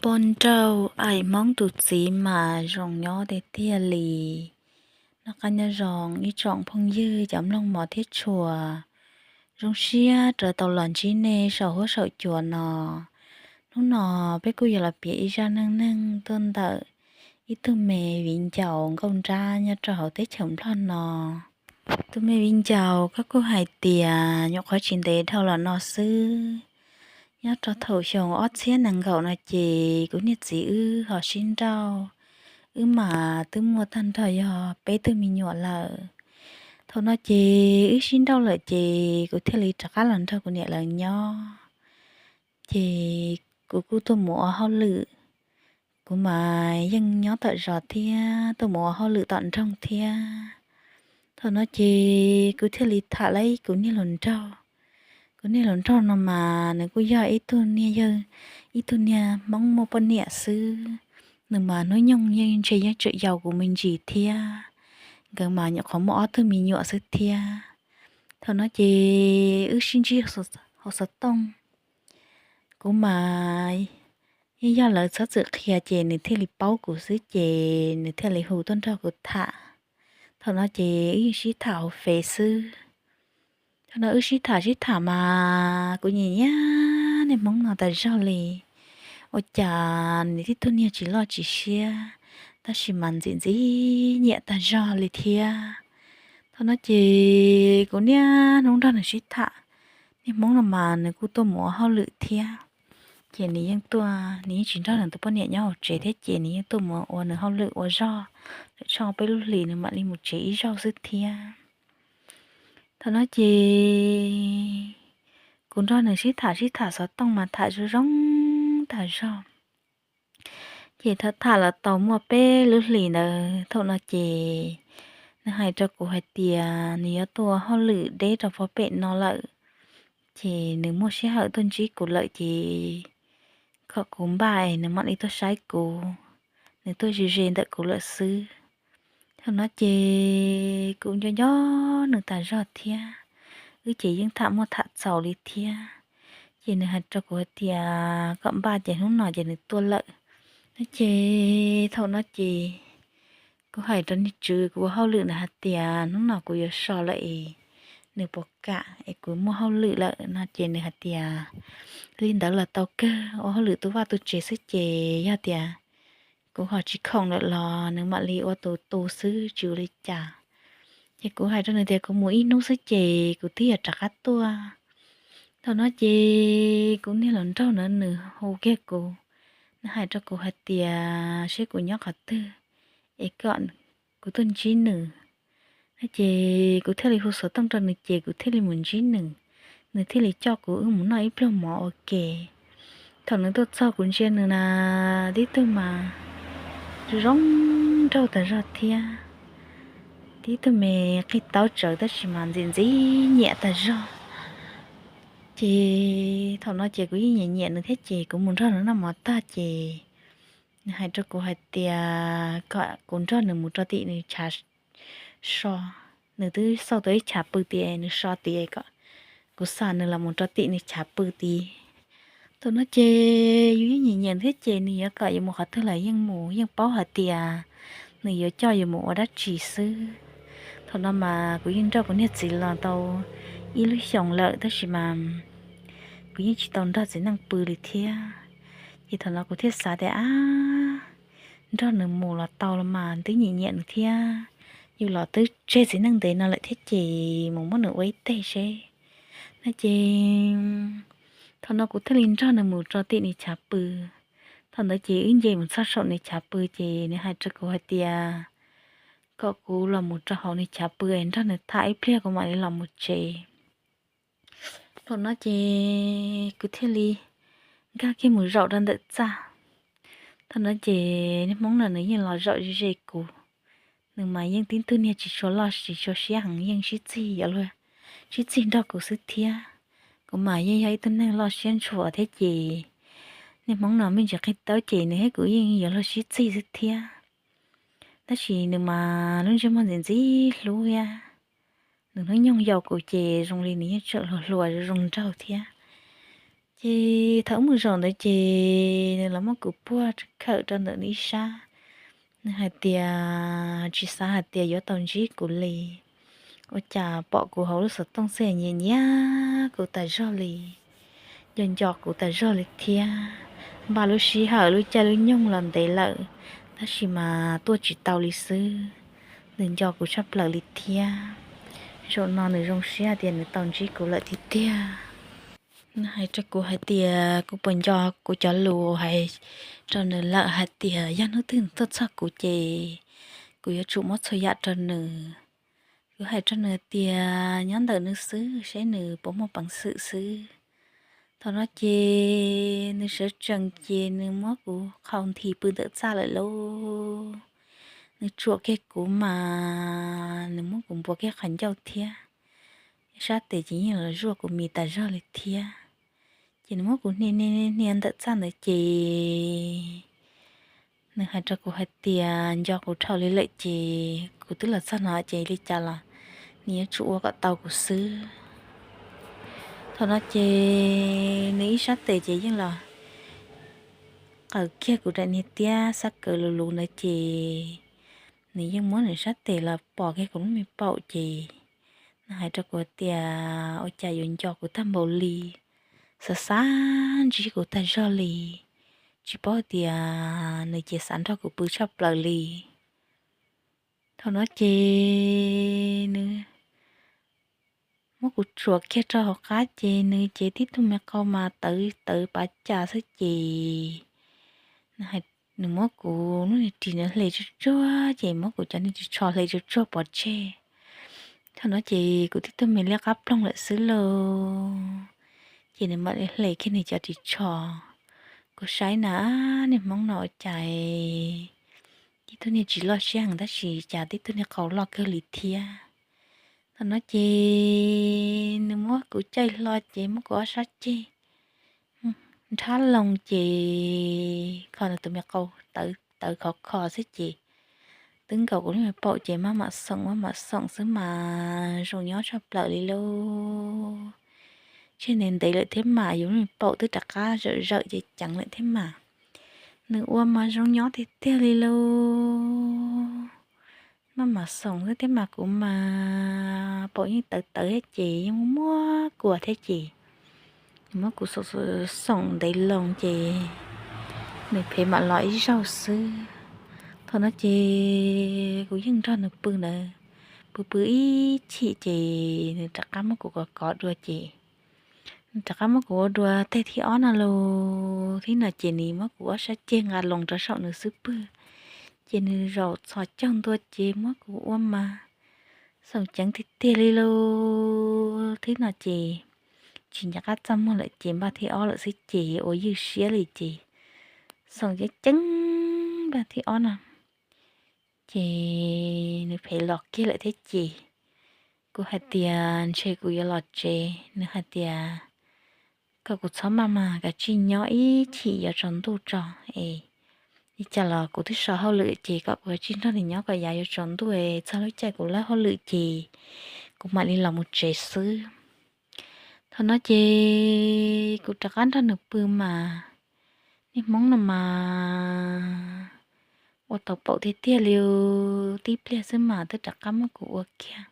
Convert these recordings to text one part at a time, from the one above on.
Poj nrauj aim Hmoob tus txiv mas zoo nyob tiag tiag li. Noj qab nyob zoo ib tsoom phooj ywg cov mloog mov thiab tshua, zoo siab rov tau los ntsib nej saum huab saum cua no. Hnub no peb kuj yuav los piav ib zaj neej neeg tuaj ntawm ib tug me viv ncaus nkauj nrab nyob rau hauv teb chaws Nplog no. Tus me viv ncaus koj kuj hais tias nyuam qhuav tsis ntev dhau los no xwb, nyob rau thaum xyoo ob txhiab nees nkaum no ces kuv niag txiv wb ho sib nrauj, wb mas twb muaj tag nrho yog peb tug me nyuam lawm. Thaum no ces wb sib nrauj lawm ces kuv thiaj li rov qab los nrog kuv niam lawv nyob. Ces kuv kuj tuaj mus ua hauj lwm, kuv mas yeej nyob tom zos thiab tuaj mus ua hauj lwm tom nroog thiab. Thaum no ces kuv thiaj li tham lawm kuv niag hluas nraug. Kuv niag hluas nraug no mas nws kuj yog ib tug niag yawg, ib tug niag Hmoob muaj poj niam xwb. Nws mas hnub nyoog yeej ntshe yeej tseem yau kuv me ntsis thiab. Nkawd mas nyuam qhuav muaj ob tug me nyuam xwb thiab. Thaum no ces wb sib ntsib hauv xov tooj. Kuv mas yeej yog lawv txhob txwm qhia ces nws thiaj li paub kuv xwb ces nws thiaj li hu tuaj nrog kuv tham. Thaum no ces wb yeej sib tham hauv Fev xwb. Thaum no wb sib tham sib tham mas kuv nyiam nyiam niag Hmoob no tas zog li. Ua cas nws tib tug niag tsis loj tsis siab, tab sis mas ntxim ntxim nyiam tas zog li thiab. Thaum no ces kuv niaj hnub nrog nws sib tham. Niag Hmoob no mas nws kuj tuaj mus ua hauj lwm thiab. Ces nws yeej tuaj, nws yeej tsis nrog nws tus poj niam nyob hauv tsev thiab ces nws yeej tuaj mus ua nws hauj lwm ua zog, lawm tshooj peb lub hlis nws mam li mus tsev ib zaug xwb thiab. Thaum no ces kuv nrog nws sib tham sib tham xov tooj mas tham zoo zoo tas zog. Ces tham tham los tau muaj peb lub hlis ntawd thaum no ces nws hais rau kuv hais tias nws yuav tuaj ua hauj lwm deb rau puag pem no lawm, ces nws muaj sij hawm tuaj ntsib kuv lawm ces kom kuv npaj es nws mam li tuaj saib kuv, nws tuaj ze ze ntawm kuv lawm xwb. Thaum no ces kuv nco nco nws tas zog thiab, wb ces yeej tham muaj tham txaus li thiab. Ces nws hais rau kuv hais tias kom npaj ces hnub no ces nws tuaj lawm. Ces thaum no ces kuv hais rau niag tswv kuv ua hauj lwm na hais tias hnub no kuv yuav so lawm es nws puas kam es kuv muaj hauj lwm lawm no ces nws hais tias li ntawd los tau kawg, ua hauj lwm tu vaj tu tsev xwb ces yog tias kuv ho tsis khoom lawm los nws mam li ua tus tu xwb tsis ua li cas. Ces kuv hais rau nws tias kuv mus ib hnub xwb ces kuv twb yuav rov qab tuaj. Thaum no ces kuv niag hluas nraug na nws hu kiag kuv, nws hais rau kuv hais tias seb kuv nyob qhov twg es kom kuv tuaj ntsib nws. Ces kuv thiaj li hu xov tooj rau nws ces kuv thiaj li mus ntsib nws. Nws thiaj li coj kuv wb mus noj ib pluag mov ua ke. Thaum nws tuaj txog kuv ntsia nws na, tib tug mas zoo zoo nraug tas zog thiab, tib tug me qig taub tsawv tab sis mas ntxim ntxim nyiam tas zog. Ces thaum no ces kuv yeej nyiam nyiam nws thiab ces kuv mus nrog nws noj mov tag ces nws hais rau kuv hais tias kom kuv nrog nws mus rau tim nws chav so. Nws twb xauj tau ib chav pw tias nws so tias kom kuv xa nws los mus rau tim nws chav pw tid. Thaum no ces yus yeej nyiam nyiam thiab ces nws yuav kom yus mus qhov twg los yeej mus, yeej paub hais tias nws yuav coj yus mus ua dab tsi xwb. Thaum no mas kuv yeej nrog kuv niag txiv los tau ib lub xyoos lawm tab sis mas kuv yeej tsis tau nrog txiv neej pw li thiab. Ces thaum no kuv thiaj xav tias ab, nrog nws mus los tau los mas twb nyiam nyiam nws thiab, yus los twb tseg txiv neej ntev no lawm thiab ces mus muab nws ua ib teg seb no ces thaum no kuv thiaj li nrog nws mus rau tim nws chav pw. Thaum ntawd ces wb nce mus txog saum nws chav pw ces nws hais rau kuv hais tias kom kuv los mus rau hauv nws chav pw es nrog nws tham ib pliag kuv mam li los mus tsev. Thaum no ces kuv thiaj li nkag kiag mus zaum rau ntawm txaj. Thaum no ces niag Hmoob no nws yeej los zaum ze ze kuv. Nws mas yeej tib tug niag tsis tshua loj tsis tshua siab heev, yeej sib txig yuav luag sib txig nrog kuv xwb thiab. Kuv mas yeej yog ib tug neeg loj siab ntshua thiab ces niag Hmoob no me ntsis qig tawb ces nws thiab kuv yeej yuav luag sib txig xwb thiab. Tab sis nws mas lub ntsej muag ntxim ntxim hlub thiab. Nws hnub nyoog yau kuv ces zoo li nws yeej tseem hluas hluas zoo nraug thiab. Ces thaum mus zaum ntawd ces nws los muab kuv puag khawm rau ntawm nws ib sab. Nws hais tias tsis xav hais tias yuav tau ntsib kuv li, ua cas pom kuv hauv lub xov tooj xwb nyiam nyiam kuv tas zog li, nco nco kuv tas zog li thiab. Npaj lub sij hawm lub caij lub nyoog los ntev lawm, tab sis mas tuaj tsis tau li xwb. Nws nco kuv tshaj plaws li thiab. Zaum no nws zoo siab tias nws tau ntsib kuv lawm tiag tiag. Nws hais rau kuv hais tias kuv puas nco kuv cov lus hais rau nws lawm hais tias yog hnub twg nws tuaj txog kuv ces kuv yuav tsum muab txhua yam rau nws. Kuv hais rau nws tias nyob ntawm nws xwb seb nws puas muaj peev xwm xwb. Thaum no ces nws sawv tsees ces nws muab kuv qhau nthi pw ntawm txaj lawm lauj. Nws tsuam kiag kuv mas nws muab kuv npuav kiag qhov ncauj thiab. Sab tes ces yeej los zuaj kuv mis tas zog li thiab. Ces nws muab kuv hnia hnia hnia ntawm txaj ntawd ces nws hais rau kuv hais tias nco kuv dhau li lawm ces kuv twb los txog no ces li cas los nws yuav tsum ua kom tau kuv xwb. Thaum no ces nws ib sab tes ces yeej los qaws kiag kuv daim niag tiab xab kaws lus lus ntawd ces nws yeej muab nws sab tes los pom kiag kuv lub me paum ces nws hais rau kuv tias ua cas yuav nco kuv tag npaum li, xav xav ntsib kuv tag zog li, tsis paub tias nws ces xav nrog kuv pw tshaj plaws li. Thaum no ces nws muab kuv tsuam kiag rau hauv qab ces nws cev tib tug me qau mas tawv tawv pav cas xwb ces nws muab kuv lub niag ris nws hle tsuag tsuag ces muab kuv cov niag ris tsho hle tsuag tsuag pov tseg. Thaum no ces kuv tib tug me liab qab ploog lawm xwb lauj. Ces nws mam li hle kiag nws cov ris tsho. Kuv saib na, niag hmoob no ua cas tib tug niag tsis loj siab heev tab sis cas tib tug niag qau loj kawg li thiab. Thaum no ces nws muab kuv caij hlo ces muab kuv ob sab ceg nrhab loo ces kho nws tus me qau tawv tawv khov kho xwb ces twb nkaus kuv lub me paum ces maj mam xoom maj mam xoom xwb mas zoo nyob tshaj plaws li lauj. Tseg ntev ntev lawm thiab mas yus lub me paum twb rov qab zawm zawm ceev ceev lawm thiab mas nws ua mas zoo nyob tiag tiag li lauj. Maj mam xoom xwb thiab mas kuv mas paum yeej tawv tawv thiab ces yeej muaj muaj kua thiab ces nws muab kuv xoom xoom ntev loo ces nws phem mam los ib zaug xwb. Thaum no ces kuv yeej nrog nws pw ntawd, pw pw ib chim ces nws rov qab muab kuv kov kov dua ces nws rov qab muab kuv ua dua teg thib ob no los thib no ces nws muab kuv ob sab ceg nqa loo rau saum nws xub pwg ces nws zaum txhos caug ntua ces muab kuv ua mas xoom ceev tiag tiag li lauj. Thib no ces tsis nco qab txaj muag lawm ces npaj thib ob lawm xwb ces ua ywj siab li ces xoom ceev ceev npaj thib ob no ces nws phem los kiag lawm thiab ces kuv hais tias ntshe kuv yuav los tsev. Nws hais tias kom kuv txhob maj mas kav tsij nyob ib chim yuav tsaus ntuj tso es li cas los kuv twb so hauj lwm ces kom kuv kav tsij nrog nws nyob kom yav yuav tsaus ntuj es txog lub caij kuv lawb hauj lwm ces kuv mam li los mus tsev xwb. Thaum no ces kuv rov qab nrog nws pw mas niag hmoob no mas ua tau paum tiag tiag li. Tib pliag xwb mas twb rov qab muab kuv ua kiag.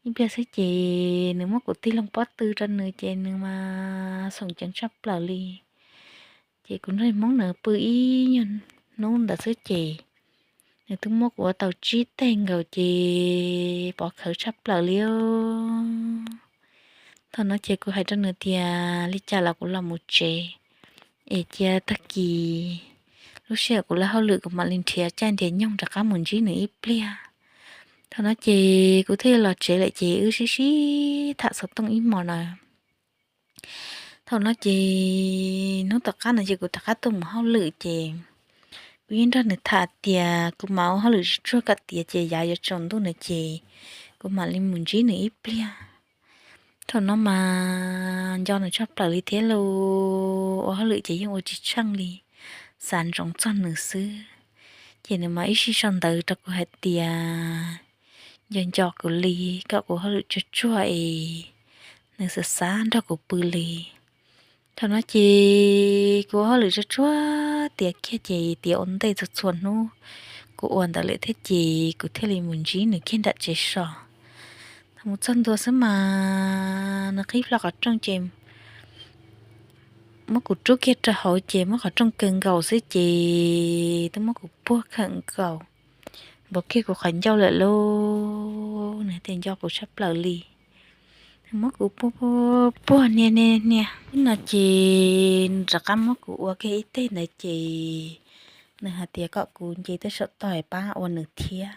Ib pliag xwb ces nws muab kuv tig loo pob tw rau nws ces nws mas xoom ceev tshaj plaws li. Ces kuv nrog niag hmoob no pw ib nyuag hnub ntawd xwb ces nws twb muab kuv ua tau tsib teg nkaus ces pov khawv tshaj plaws li. Thaum no ces kuv hais rau nws tias li cas los kuv los mus tsev es cia tag kis lub sij hawm kuv lawb hauj lwm kuv mam li nrhiav caij nrhiav nyoog rov qab mus ntsib nws ib pliag. Thaum no ces kuv thiaj los tsev lawm ces wb sib sib tham xov tooj ib hmos na. Thaum no ces hnub tom qab no ces kuv rov qab tuaj mus hauj lwm ces kuv yeej nrog nws tham tias kuv mam ua hauj lwm tsuag tsuag kom tiav ces yav yuav tsaus ntuj no ces kuv mam li mus ntsib nws ib pliag. Thaum no mas nco nws tshaj plaws li thiab lauj, ua hauj lwm ces yeej ua tsis tsheej li, xav ntsoov txog nws xwb. Ces nws mas ib sij sau ntawv rau kuv hais tias nco nco kuv li, kom kuv hauj lwm tsuag tsuag es nws xav xav nrog kuv pw li. Thaum no ces kuv ua hauj lwm tsuag tsuag tiav kiag ces tiav ua ntej txhua txhua hnub kuv ua ntawd lawm thiab ces kuv thiaj li mus ntsib nws kiag nram tsev so. Thaum mus txog ntua xwb mas nws qhib plho qhov rooj ces muab kuv rub kiag rau hauv ces muab qhov rooj kaw nkaus xwb ces twb muab kuv puag khawm nkaus npaum kiag kuv qhov ncauj lawm lauj. Nws tias nco kuv tshaj plaws li, muab kuv puag puag niag niag niag no ces nws rov qab muab kuv ua kiag ib teg ntawd ces nws hais tias kom kuv nce tej saum tog pab ua nws thiab.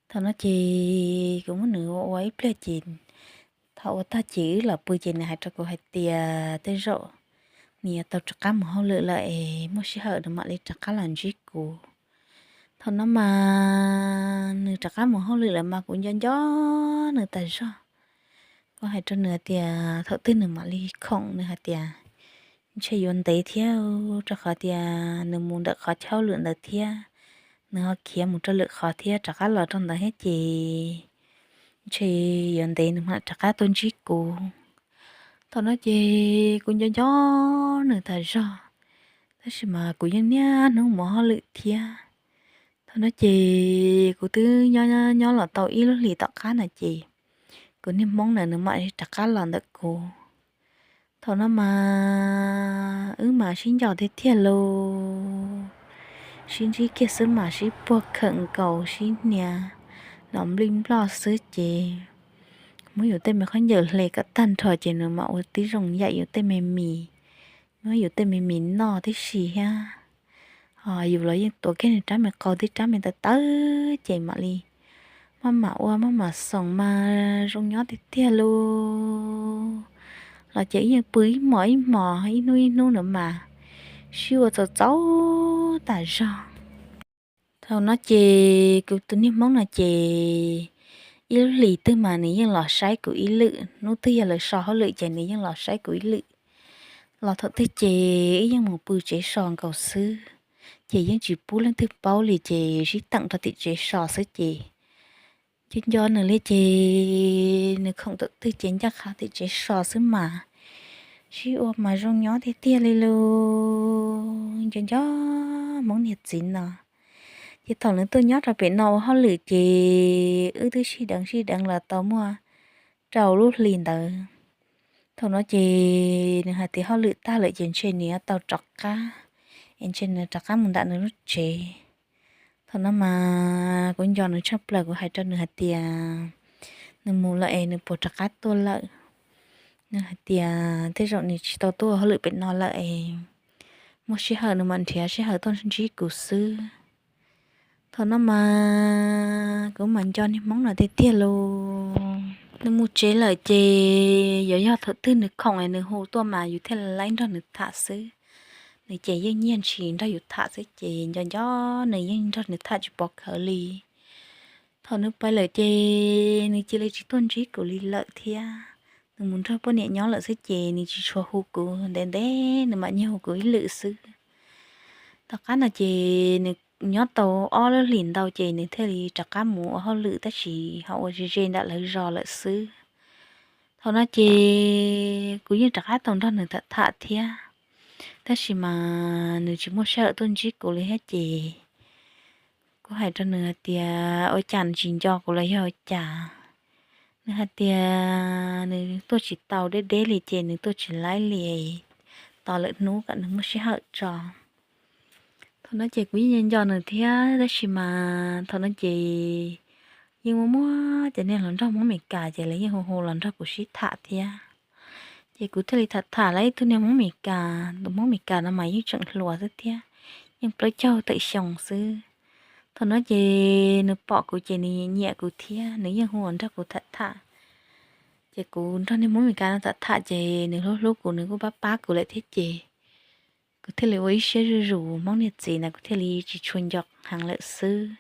Thaum no ces kuv muab nws ua ib pliag ces thaum ua tag ces wb los pw ces nws hais rau kuv hais tias tej zaum nws yuav tau rov qab mus hauj lwm lawm es muaj sij hawm nws mam li rov qab los ntsib kuv. Thaum no mas nws rov qab mus hauj lwm lawm mas kuv nco nco nws tas zog. Kuv hais rau nws hais tias thaum twg nws mam li khoom, nws hais tias ntshe yuav ntev thiab rau qhov tias nws mus ntawm qhov chaw hauj lwm ntawd thiab, nws ho khiav mus rau lwm qhov thiab rov qab los rau ntawd thiab ces ntshe yuav ntev nws mam rov qab tuaj ntsib kuv. Thaum no ces kuv nco nco nws tas zog, tab sis mas kuv yeej niaj hnub mus hauj lwm thiab. Thaum no ces kuv twb nyob nyob los tau ib lub hlis tom qab no ces kuv niag hmoob na nws mam li rov qab los ntawm kuv. Thaum no mas wb mas sib nco tiag tiag lauj, sib ntsib kiag xwb mas sib puag khawm nkaus sib hnia los nplij nploj xwb ces muab yus tej me khaub ncaws hle kom tag nrho ces nws mam ua tib zoo yam yus tej me mis, muab yus tej me mis noj tib si thiab. Yus los yeej tuav kiag nws rab me qau thiab rab me tawv tawv ces mam li maj mam ua maj mam xoom mas zoo nyob tiag tiag lauj. Los ces wb yeej pw ib hmos ib hmos ib hnub ib hnub no mas sib ua txaus txaus tas zog. Thaum no ces kuv tus niag hmoob no ces ib lub hlis twg mas nws yeej los saib kuv ib lwm, hnub twg yog lawv so hauj lwm ces nws yeej los saib kuv ib lwm. Los thaum twg ces wb yeej mus pw tsev so nkaus xwb, ces yeej tsis pub leej twg paub li ces sib teem rau tim tsev so xwb ces nco nco nws li ces nws khoom thaum twg ces ncaj qha tim tsev so xwb mas sib ua mas zoo nyob tiag tiag li lauj. Nco nco hmoob niag txiv no. Ces thaum nws tuaj nyob rau pem no ua hauj lwm ces wb twb sib deev sib deev los tau muaj rau lub hlis ntawd. Thaum no ces nws hais tias hauj lwm tag lawm ces ntshe nws yuav tau rov qab, es ntshe nws rov qab mus nram nws lub tsev. Thaum no mas kuv nco nws tshaj plaws, kuv hais rau nws hais tias nws mus lawm es nws puas rov qab tuaj lawm. Nws hais tias tej zaum nws tsis tau tuaj hauj lwm pem no lawm es muaj sij hawm nws mam nrhiav sij hawm tuaj ntsib kuv xwb. Thaum no mas kuv mas nco niag hmoob no tiag tiag lauj. Nws mus tsev lawm ces yuav yog thaum twg nws khoom es nws hu tuaj mas yus thiaj li nrog nws tham xwb. Nws ces yeej nyiag ntshis nrog yus tham xwb ces nco nco nws yeej nrog nws tham tsis pov khawv li. Thaum nws pais lawm ces nws cia li tsis tuaj ntsib kuv li lawm thiab. Nws mus nrog poj niam nyob lawm xwb ces nws tsis tshua hu kuv, ntev ntev nws mam nyiag hu kuv ib lwm xwb. Tom qab no ces nws nyob tau ob lub hlis ntau ces nws thiaj li rov qab mus ua hauj lwm tab sis ho ua ze ze nram lawv zos lawm xwb. Thaum no ces kuv yeej rov qab tau nrog nws tham tham thiab, tab sis mas nws tsis muaj sij hawm tuaj ntsib kuv li thiab ces kuv hais rau nws hais tias ua cas nws tsis nco kuv los yog ua cas. Nws hais tias nws tuaj tsis tau deb deb li ces nws tuaj tsis laib li, tos lwm hnub kom nws muaj sij hawm tso. Thaum no ces kuv yeej nco nco nws thiab tab sis mas thaum no ces yeej muaj muab cov niag hluas nraug Hmoob Meskas ces lawv yeej hu hu los nrog kuv sib tham thiab. Ces kuv thiaj li tham tham lawv ib tug niag Hmoob Meskas, tus Hmoob Meskas no mas yeej tseem hluas xwb thiab, yeej plaub caug tawm xyoo xwb. Thaum no ces nws pom kuv ces nws nyiam kuv thiab nws yeej hu los nrog kuv tham tham. Ces kuv nrog niag Hmoob Meskas no tham tham ces nws hlub hlub kuv, nws kuj pab pab kuv lawm thiab ces kuv thiaj li ua ib siab zuj zus Hmoob niag txiv ntawd kuv thiaj li tsis tshua nco heev lawm xwb.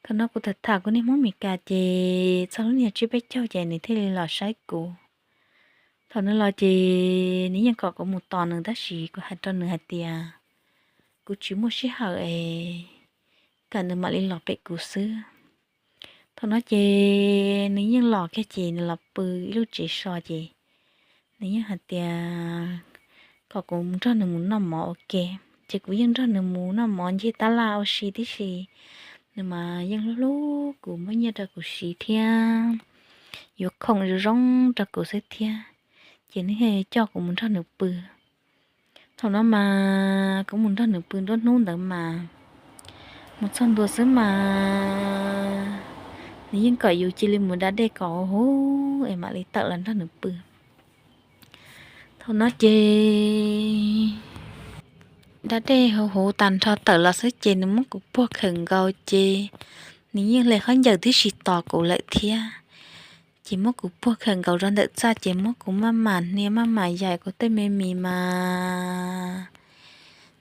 Thaum no kuv tham tham kuv niag Hmoob Meskas ces txog lub niag tsib peb caug ces nws thiaj li los saib kuv. Thaum nws los ces nws yeej kom kuv mus tos nws tab sis kuv hais rau nws hais tias kuv tsis muaj sij hawm es kom nws mam li los pem kuv xwb. Thaum no ces nws yeej los kiag ces nws los pw ib lub tsev so ces nws yeej hais tias kom kuv nrog nws mus noj mov ua ke. Ces kuv yeej nrog nws mus noj mov ncig tab laj ua si tib si. Nws mas yeej hlub hlub kuv, muab nyiaj rau kuv siv thiab yuav khoom zoo zoo rau kuv xwb thiab. Ces nws coj kuv mus nrog nws pw. Thaum no mas kuv mus nrog nws pw nruab hnub ntawd mas mus txog ntua xwb mas nws yeej kom yus cia li mus da dej kom huv es mam li tawm los nrog nws pw. Thaum no ces da dej huv huv tag nrho tawm los xwb ces nws muab kuv puag khawm nkaus ces nws yeej hle khaub ncaws tib si tos kuv lawm thiab. Ces muab kuv puag khawm nkaus rau ntawm txaj ces muab kuv maj mam hnia maj mam yaim kuv tej me mis mas,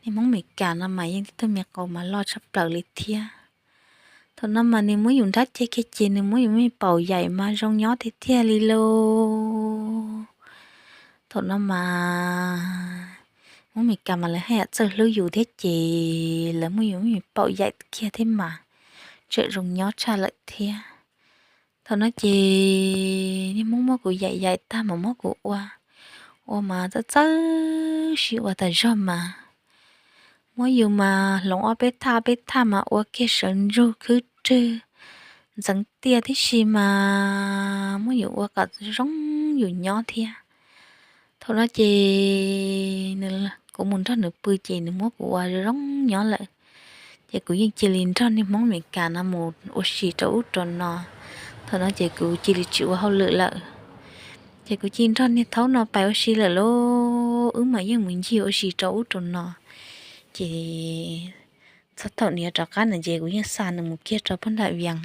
niag Hmoob Meskas no mas yeej tib tug me qau mas loj tshaj plaws li thiab. Thaum no mas nws muab yus nrab ceg kiag ces nws muab yus me paum yaim mas zoo nyob tiag tiag li lauj. Thaum no mas Hmoob Meskas mas lawv haj yam txawj hlub yus thiab ces lawv muab yus me paum yaim kiag thiab mas tseem zoo nyob tshaj lawm thiab. Thaum no ces niag Hmoob muab kuv yaim yaim tag mas muab kuv ua, ua mas txawj txawj sib ua tas zog mas muab yus mas hloov ob peb thaj peb thaj mas ua kiag sawv ntsug khwb rwg ntxeev tiaj tib si mas muab yus ua kom zoo yus nyob thiab. Thaum no ces kuv mus nrog nws pw ces nws muab kuv ua zoo nyob lawm. Ces kuv yeej cia li nrog niag Hmoob Meskas no mus ua si rau ub rau no. Thaum no ces kuv cia li tsis ua hauj lwm lawm. Ces kuv cia li nrog niag thaub no pais ua si lawm lauj. Wb mas yeej mus ncig ua si rau ub rau no. Ces txog thaum nws yuav rov qab na ces kuv yeej xa nws mus kiag rau pem nram Vias.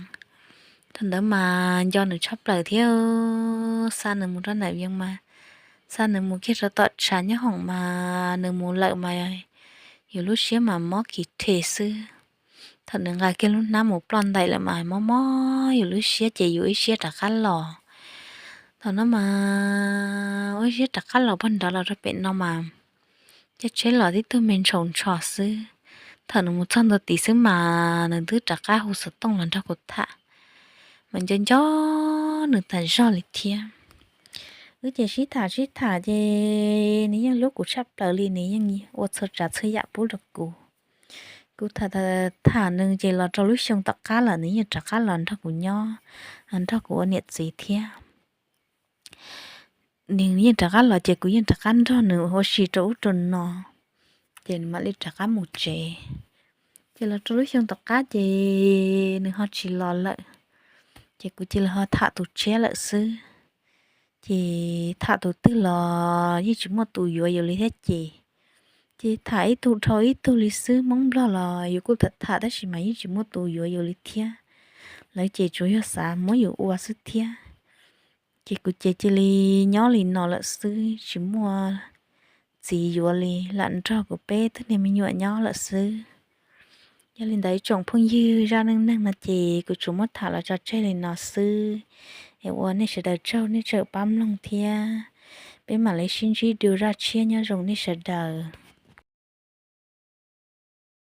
Thaum ntawd mas nco nws tshaj plaws thiab, xa nws mus rau nram Vias mas xa nws mus kiag rau tom tshav nyob hoom mas nws mus lawm mas yus lub siab mas mob kiv rhe xwb. Thaum nws nqa kiag lub hnab mus ploj ntais lawm mas mob mob yus lub siab ces yus ib siab rov qab los. Thaum no mas ua ib siab rov qab los pog nrad los rau pem no mas caij tsheb los tib tug me ntshau ntsho xwb. Thaum nws mus txog ntua tid xwb mas nws twb rov qab hu xov tooj los nrog kuv tham, mas nco nco nws tas zog li thiab. Wb ces sib tham sib tham ces nws yeej hlub kuv tshaj plaws li, nws yeej ua txhua tsav txhua yam pub rau kuv. Kuv tham tham nws ces los rau lub xyoo tom qab lawm nws yeej rov qab los nrog kuv nyob, nrog kuv ua niam txiv thiab. Nws yeej rov qab los ces kuv yeej rov qab nrog nws ua si rau ub rau no, ces nws mam li rov qab mus tsev. Ces los rau lub xyoo tom qab ces nws ho tsis los lawm, ces kuv cia li ho tham tus tshiab lawm xwb. Ces tham tus twg los yeej tsis muaj tus yuav yus li thiab ces, ces tham ib tug dhau ib tug li xwb. Hmoob Nplog los yus kuj tham tham tab sis mas yeej tsis muaj tus yuav yus li thiab. Lawv ces tsuas yog xav muab yus ua xwb thiab. Ces kuv ces cia li nyob li no lawm xwb, tsis muaj txiv yuav li, lam nrog kuv peb tug niag me nyuam nyob lawm xwb. Yog li ntawd tsoom phooj ywg, zaj neej neeg no ces kuv tsuas muab tham los tso tseg li no xwb, es ua nej sawv daws tsaug nej tseem pab mloog thiab. Peb mam li sib ntsib dua zaj tshiab, nyob zoo nej sawv daws.